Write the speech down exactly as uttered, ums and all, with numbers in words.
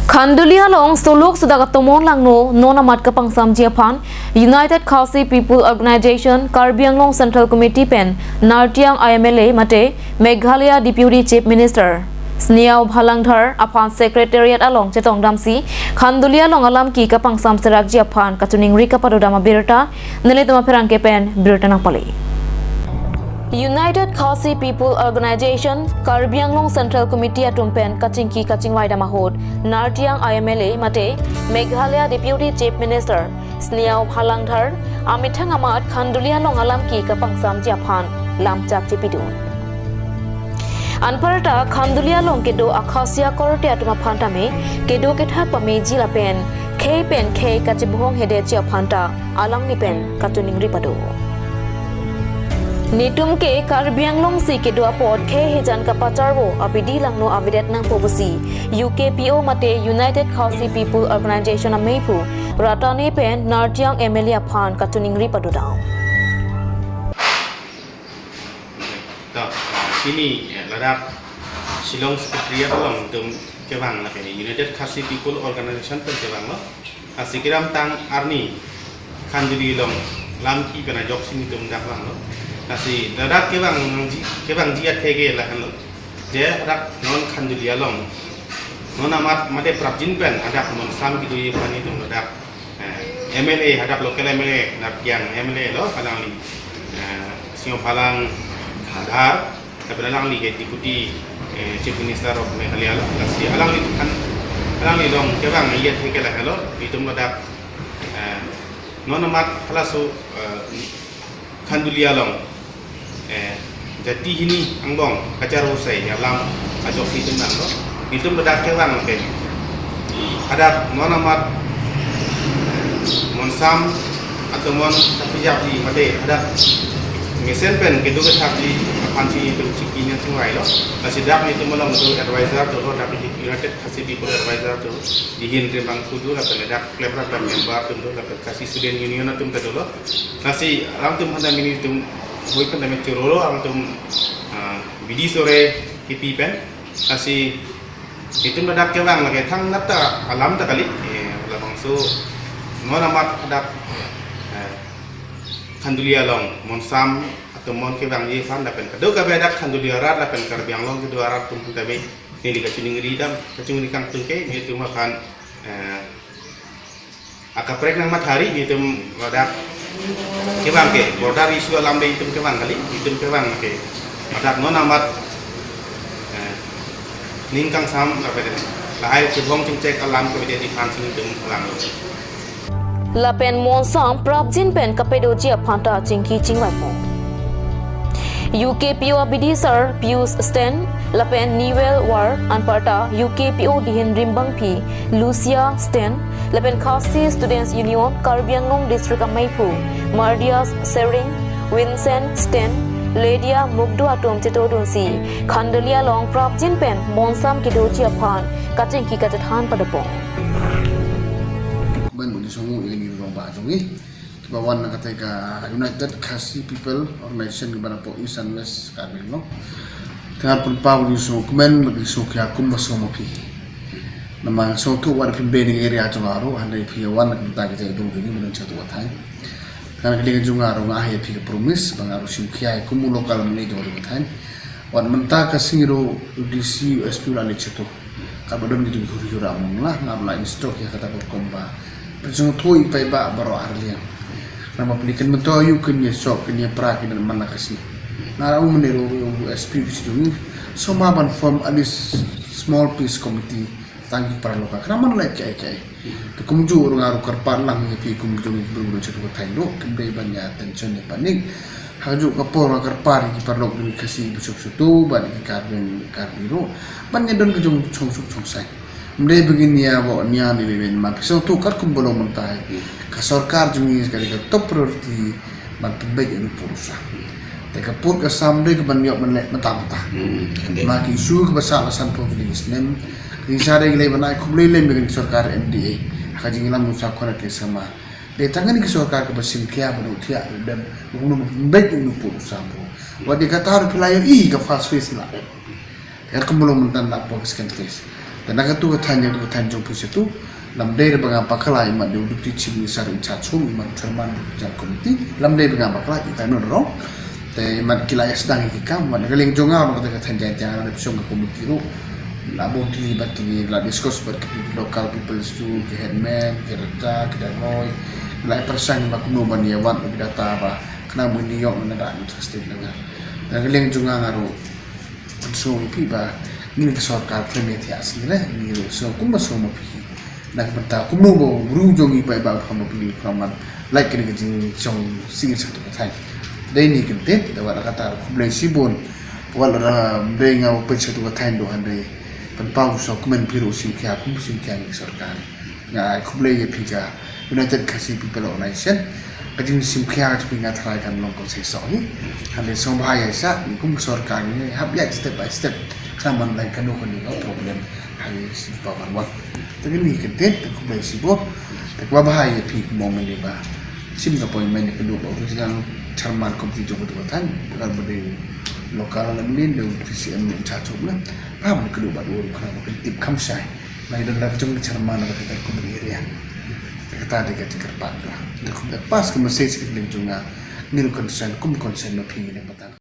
Khanduli along solok sodak atomon langno non amat kapangsamji aphan United Khasi People Organization Karbi Anglong Central Committee pen Nartiang I M L A mate Meghalaya Deputy Chief Minister Sniawbhalang Dhar aphan Secretariat along chetongdamsi Khanduli along alam ke kapangsamserakji aphan kachiningri kapadodam abirta nelitum apherangke pen birta nangpale. United Khasi People Organization Karbi Anglong Central Committee atum pen kachingki kachingvaidam ahut Nartiang I M L A mate Meghalaya Deputy Chief Minister Sniawbhalang Dhar amethang amat Khanduli along alam ke kapangsamji aphan lamchak chepidun. Anparta Khanduli along kedo akhasia korte atum aphan tame kedo kethak pameji lapen khei pen khei kachibhong hedetji aphan ta alangli pen kachiningri pado. Netum ke Karbi Anglong si kedo apot khei hejan kapacharvo abidi langno avedet nangpo pusi U K P O mate United Khasi People Organization ameiphu Ratane pen Nartiang M L A aphan kachiningri padodam. To, ini, eh, ladak Shillong Secretariat along netum kevang lake United Khasi People Organization pen kevanglo. Lasi kedamtang arni Khanduli along lam ke pen ajoksi netum dak vanglo. Lasi ladak kevang nangji, kevangji atheke lahenlo. Je ladak non Khanduli along non amat mate prapjin pen ladak monsam kedoji aphan netum ladak, eh, M L A, hadak local M L A, Nartiang M L A lo, alangli, eh, Sniawbhalang Dhar, lapen alangli ke Deputy, eh, Chief Minister of Meghalaya lo, lasi alangli kan, alangli along kevangji atheke lahelo, netum ladak, eh, non amat halaso, eh, Khanduli along, eh, jati hini angbong kacharvo asai alam ajoksi netum vanglo. Netum ladak kevang ke hadak non amat monsam atomon kapejapji mate hadak mesen pen kedo kethakji aphansi netum chingki nangchingvailo. Lasi dak netum along do advisor dolo, dak United Khasi People Advisor do, dihin rimbang kudu lapen dak klepra dak member atum do, lapen Khasi Student Union atum ta dolo. Lasi alangtum aphan tame netum hoi pen tame chorolo alangtum, ah, bidi sore kipi pen. Lasi netum ladak kevang lake thangnat ta alam ta kali. Eh, labangso non amat hadak, eh, Khanduli along monsam atomon kevangji aphan lapen kadokave dak Khanduli arat lapen Karbi Anglong kedo arat atum aphan tame neli kachiningri dam, kachiningri kangtung ke netum aphan, eh, akaprek nangmathari netum ladak kevang ke border issue alam le netum kevang kali, netum kevang ke ladak non amat, eh, ning kangsam lapen lahai chibhong chingchek alam kevedetji aphansi netum vanglo. Lapen monsam prapjin pen kapedoji aphan ta chingki chingvaipo. U K P O abidi sar Pius Sten, lapen Newell War, anparta U K P O dihin rimbangpi Lucia Sten, lapen Khasi Students Union Karbi Anglong District ameiphu Mardias Sering, Vincent Sten, Lydia Mukdu atum chetongdunsi Khanduli along prapjin pen monsam kedoji aphan kachingki kachethan padopon. Ban budi songu ili rong ba jongi. Kiba wan na kate ka United Khasi People Organization kiba na po East and West Karbi Anglong. Tengah pun pa budi songu kmen bagi songu kia kum ba songu pi. Nama songu ke wan pin bending area chong aro hande pi wan na kata kita itu bini bini satu wathai. Tengah kali jung aro ngah ya pi promise bang aro sim kia kum local mene jong wathai. Wan menta ka singro U D C U S P la le chetu. Karbadon gitu huri hura mong lah ngam la instruct ya kata ko komba. Persung thoi pai ba baro arliang. Nama pelikan mento ayu ken ye sok ken ye pra ken mana kasi. Nara um ne ro U S P bisi dungi. Soma ban form at least small peace committee tangki para loka. Kena man lai kai kai. Te kumju urung aru karpar lang ye pi kumju ni bru bru chetu thai do. Ken bai ban ya tension ne panik. Haju kapor karpar ki parlok dun kasi besuk sutu ban ki karbin karbiro ban ne don kejung chongsuk chongsai. Mde begin ya bo nia ni beben ma piso tu kar kum bolong mentai. Ka sorkar jung ni sekali ka top priority ban pembek anu purusa. Te ka put ka sam de ban yok ban lek mata mata. Hmm, ande. Ma ki isu ka basa lasan po kili snem. Ki sare gele ban ai kum lele begin sorkar M D A. Ka jing lam musa kona ke sama. De tangan ki sorkar ka basim kia badu thia dem nung nung bek nung pur sampo. Wadi kata ru pilayo i ka first phase la. Ka kemulung mentan la po second phase. Te nangkatu kethan, nangkatu kethan jong phi setu, lamdei bang abang ke la imat deputy chief minister in charge hum, imat chairman jang committee, lamdei bang abang ke la itai non rong. Te imat ke la ya sedang ikam, imat kali jong arong kata kethan jang jang ada pisong ke committee ro. La bon tili bat tili la discuss bat ke local people tu, ke headman, ke raja, ke dangoi. La persang ba kumno ban ya wan ke data ba, kena muni yok na da interested langa. Dan kali jong aro, so iphi ba, neli ke sorkar klem ya thia sini le, neli ro so kum ba so ma phi. Na ke benta kumno bo ru jong ipai ba pham pili phraman. Like kini ke jing jong sing satu kethan. Dei neli kente, te wala kata khublei chibon. Wala ra dei nga open satu kethan do han dei. Pen pau so kumen phi ro sim khia, kum sim khia neli sorkar. Nga khublei ya phi ka United Khasi People Organization. Kajing sim khia kachepinga tharai kan long konsei so hi. Hale song bahaya sa, neli kum sorkar neli hap ya step by step. Kraman lai kanu kanu ka problem. Hale si pawan wan. Tapi neli kente, te khublei chibo. Te ba bahaya phi kumong mene ba. Sim ka appointment neli kanu ba original chairman committee jong katu kethan. Bakal berdeng local la minin de P C M in charge hum na. Paham neli kanu ba dur kena ba tip kam sai. Nai don la kachung chairman la kata kum area. Kata de kati kerpat la. Te kum pas ke message ke ling jong a. Neli concern, kum concern ma phi neli batan.